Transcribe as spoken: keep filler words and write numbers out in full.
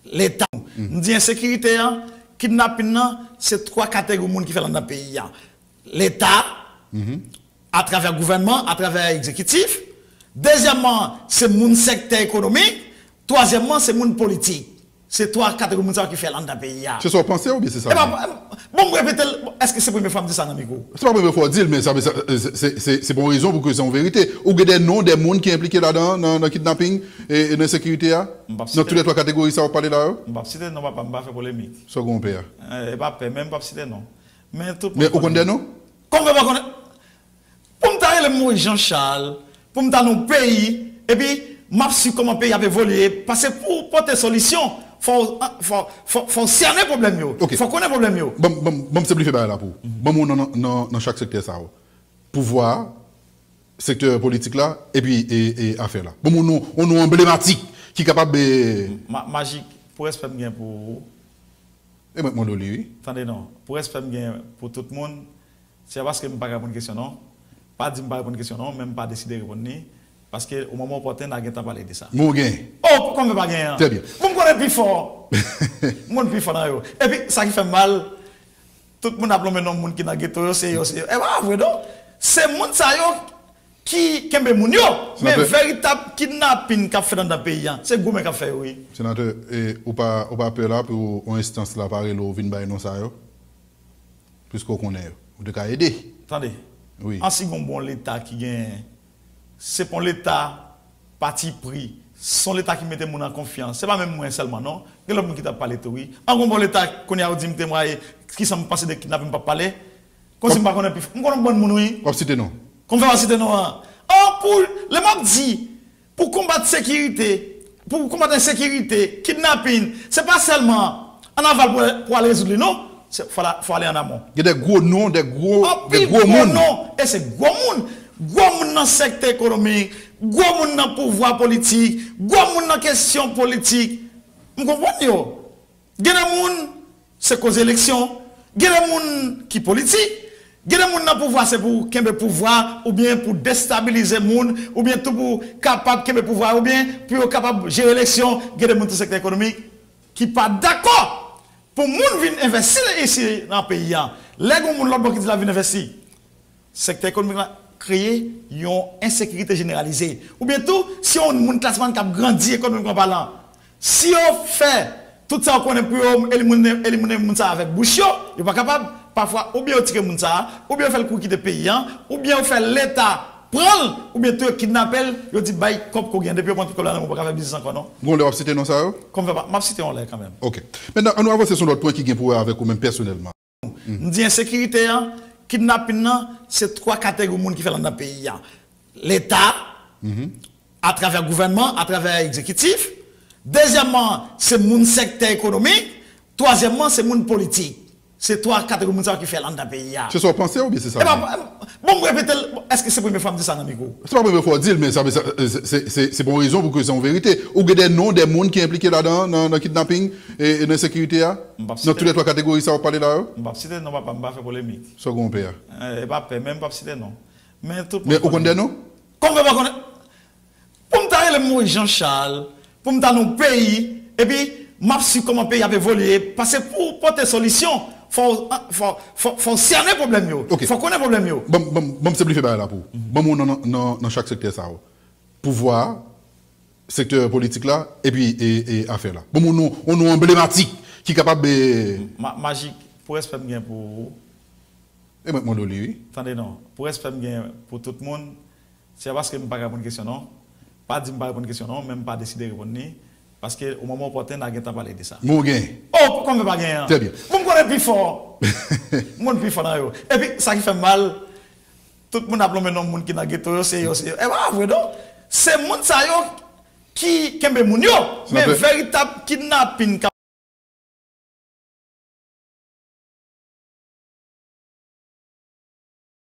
Leta. M di ensekirite an, kidnapin nan, se twa kategori moun ki fè l anndan peyi a. Leta, atravè gouvènman, atravè egzekitif. Dezyèmman, se moun sektè ekonomik. Twazyèmman, se moun politik. Se twa kategori moun sa yo ki fè l anndan peyi a. Se sa w panse oubyen se sa? Epa, bon, m repete l, èske se premye fwa m di sa nan mikwo? Se pa premye fwa w di l, men sa, se, se, se, se pa yon rezon pou ke se yon verite. Ou gen de non de moun ki enplike ladan, nan, nan kidnaping e, e nan ensekirite a? Nan tou lè twa kategori sa w ap pale la yo? M p ap site non, papa, m pa fè polemik. Sa w gen yon pè a? E pa pè, men m p ap site non. Men tout moun konnen. Men ou konn de non? Kòman m fè pa konnen? Pou m ta rele Moïse Jean Charles, pou m ta nan yon peyi, epi m ap swiv kòman peyi ap evolye, paske pou w pote solisyon, fò w, fò, fò, fò w sènen pwoblèm yo, fò w konnen pwoblèm yo. Ban m, ban m, ban m senplifye bagay la pou ou. Ban m yon non nan, nan, nan chak sektè sa yo. Pouvwa, sektè politik la, epi e, e afè la. Ban m yon non, yon non anblematik ki kapab e. Ma-, Majik, pou respè m gen pou ou. E mwen k mande w li, wi. Tande non, pou respè m gen pou tout moun, se pa paske m pa ka reponn kesyon non. Pa di m pa reponn kesyon non, men m pa deside reponn li. Paske o moman opòten, n a gentan pale de sa. Men w gen. Oh, kòman m fè pa genyen an? Trè byen. Bon, m konnen pi fò. M konn pi fò nan yo. Epi, sa ki fè m mal, tout moun ap lonmen non moun ki nan geto yo, se yo, se yo. E pa vre non. Se moun sa yo ki kenbe moun yo. Men veritab kidnapin k ap fèt anndan peyi a, se gwo men k ap fè yo, wi. Senatè, e, ou pa, ou pa pè la pou yon enstans la pa rele w vin bay non sa yo? Piske w konnen yo. Ou te ka ede. Tande. Wi. An si gon bon leta ki gen, se pa yon leta pati pri. Se yon leta ki mete moun an konfyans. Se pa menm mwen sèlman, non. Gen lòt moun ki t ap pale tou, wi. An gon bon leta, kounye a ou di m temwaye, kisa m panse de kidnapin, m p ap pale. Kòmsi m pa konnen pi. M konnen yon bann moun, wi. W ap site non. Kòm fè w ap site non an. An pou, lè m ap di, pou konbat sekirite, pou konbat ensekirite, kidnapin, se pa sèlman an aval pou, pou al rezoud li, non. Se, fò la, fò ale an amon. Gen de gwo non, de gwo, de gwo moun. Anpil gwo non, e se gwo moun. Gwo moun nan sektè ekonomik, gwo moun nan pouvwa politik, gwo moun nan kesyon politik. M konprann yo. Gen de moun, se koze eleksyon. Gen de moun ki politik. Gen de moun nan pouvwa, se pou kenbe pouvwa, oubyen pou destabilize moun, oubyen tou pou kapab kenbe pouvwa, oubyen pou yo kapab jere eleksyon. Gen de moun nan sektè ekonomik ki pa dakò pou moun vin envesti isi nan peyi a. Lè gen moun lòt bò ki di l ap vin envesti, sektè ekonomik la kreye yon ensekirite jeneralize. Oubyen tou, si yon moun klas mwayenn k ap grandi ekonomikman palan, si yo fè tout sa yo konnen pou yo elimine, elimine moun sa avèk bouch yo, yo pa kapab, pafwa, oubyen yo tire moun sa a, oubyen yo fè l kouri kite peyi a, oubyen yo fè leta pran l, oubyen tou yo kidnape l, yo di bay kòb ke w gen, depi yo pran tout kòb la nan men w, ou pa ka fè biznis ankò non. Gon lè w ap site non sa yo? Kòm fè pa, m ap site yon lè kanmenm. Ok. Mentnan, ann nou avanse sou lòt pwen ki gen pou wè avèk ou menm pèsonèlman. M di ensekirite an, kidnapin nan, se twa kategori moun ki fè l anndan peyi a. Leta, atravè gouvènman, atravè egzekitif. Dezyèmman, se moun sektè ekonomik. Twazyèmman, se moun politik. Se twa kategori moun sa yo ki fè l anndan peyi a. Se sa w panse oubyen se sa w gen? Epa, bon, m repete l, èske se premye fwa m di sa nan mikwo? Se pa premye fwa w di l, men sa, se, se, se, se pa yon rezon pou ke se yon verite. Ou gen de non de moun ki enplike ladan, nan, nan kidnaping e, e nan ensekirite a? Nan tou lè twa kategori sa w ap pale la yo? M p ap site non, papa, m pa fè polemik. Sa w gen yon pè a? E pa pè, men m p ap site non. Men tout moun konnen. Men ou konn de non? Kòm fè pa konnen? Pou m ta rele Moïse Jean Charles, pou m ta nan yon peyi, epi m ap swiv kòman peyi ap evolye, paske pou w pote solisyon, fò, fò, fò, fò w sènen pwoblèm yo. Ok. Fò w konnen pwoblèm yo. Ban m, ban m, ban m senplifye bagay la pou ou. Ban m yon non nan, nan, nan chak sektè sa yo. Pouvwa, sektè politik la, epi e, e afè la. Ban m yon non, yon non anblematik ki kapab e. Ma-, Majik, pou respè m gen pou ou. E mwen k mande w li, wi. Tande non, pou respè m gen pou tout moun, se pa paske m pa ka reponn kesyon non. Pa di m pa reponn kesyon non, men m pa deside reponn li. Paske o moman opòten, n a gentan pale de sa. Men w gen. Oh, kòm fè pa genyen an? Trè byen. Bon, m konnen pi fò. M konn pi fò nan yo. Epi, sa ki fè m mal, tout moun ap lonmen non moun ki nan geto yo, se yo, se yo. E pa vre non. Se moun sa yo ki kenbe moun yo. Men veritab kidnapin k ap